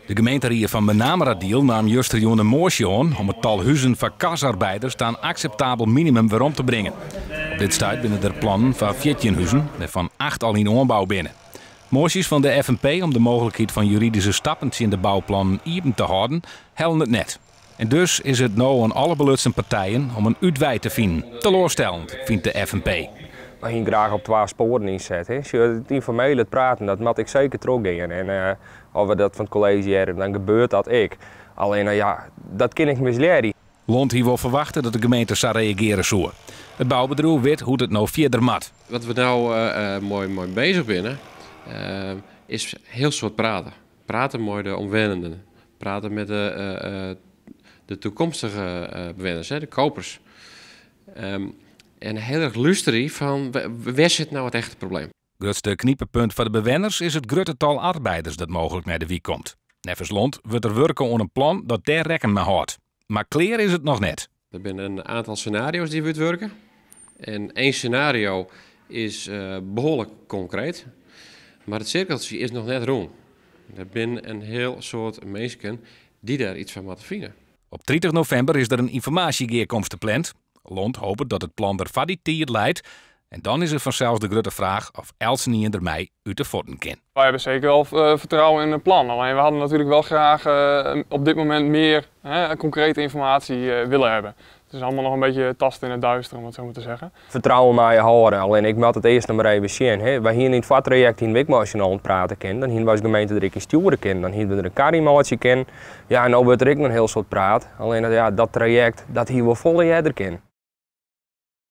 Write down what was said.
De gemeenterie fan Menameradiel naam justerjûn in moasje oan om it tal huzen foar kasarbeiders ta in akseptabel minimum werom te bringen. Op dit stuit binne der plannen foar 14 huzen, wêrfan 8 al yn oanbou binne. Moasjes fan de FNP om de mooglikheid fan juridyske stappen tsjin de bouplannen iepen te hâlden, hellen it net. En dus is it no oan alle belutsen partijen om in útwei te finen. Teloarstellend, fynt de FNP. Wy hiene graach op twa spoaren ynset. Hè. Sjoch, it ynformele, it praten, dat moat ek seker trochgean. En as we dat fan it kolleezje hearre, dan gebeurt dat ek. Allinne, ja, dat kin ek mislearje. Lont hie wol ferwachte dat de gemeente sa reagearje soe. It boubedriuw wit hoe't it no fierder moat. Wat we no mei beuzich binne, is hiel soad prate. Prate mei de omwennenden, prate mei de takomstige bewenners, de kopers. En hiel erch lústerje fan wêr sit no it echte probleem. Grutste knipepunt foar de bewenners is it grutte tal arbeiders dat mooglik nei de wyk komt. Neffens Lont wurdt der wurke oan in plan dat dêr rekken mei hâldt. Mar klear is it noch net. Der binne in oantal senario's dy't we útwurke. En ien senario is behoarlik konkreet, mar it sirkeltsje is noch net rûn. Der binne in hiel soad minsken dy't dêr yts fan moatte fine. Op 30 novimber is der in ynformaasjegearkomste pland. Lont hopet dat it plan der foar dy tiid leit. En dan is it fansels de grutte fraach oft eltsenien dermei út de fuotten kin. Wy hawwe seker wol fertrouwen yn it plan. Allinne we hadden natuerlik wol graach op dit momint mear, hè, konkrete ynformaasje willen hawwe. It is allegear noch in bytsje tasten yn it duister, om it sa mar te sizzen. Fertrouwen meie je hâlde, allinne ik moat it earst noch mar even sjen. Hè. Wy hiene yn it foartrajekt hiene we ek mei syn allen prate kinnen. Dan hiene wy as gemeente der ek yn stjoere kinnen. Dan hiene we der in kar yn meitsje kinnen. Ja, en no wurdt der ek noch in hiel soad praat. Allinne, ja, dat trajekt, dat hie wol folle earder kinnen.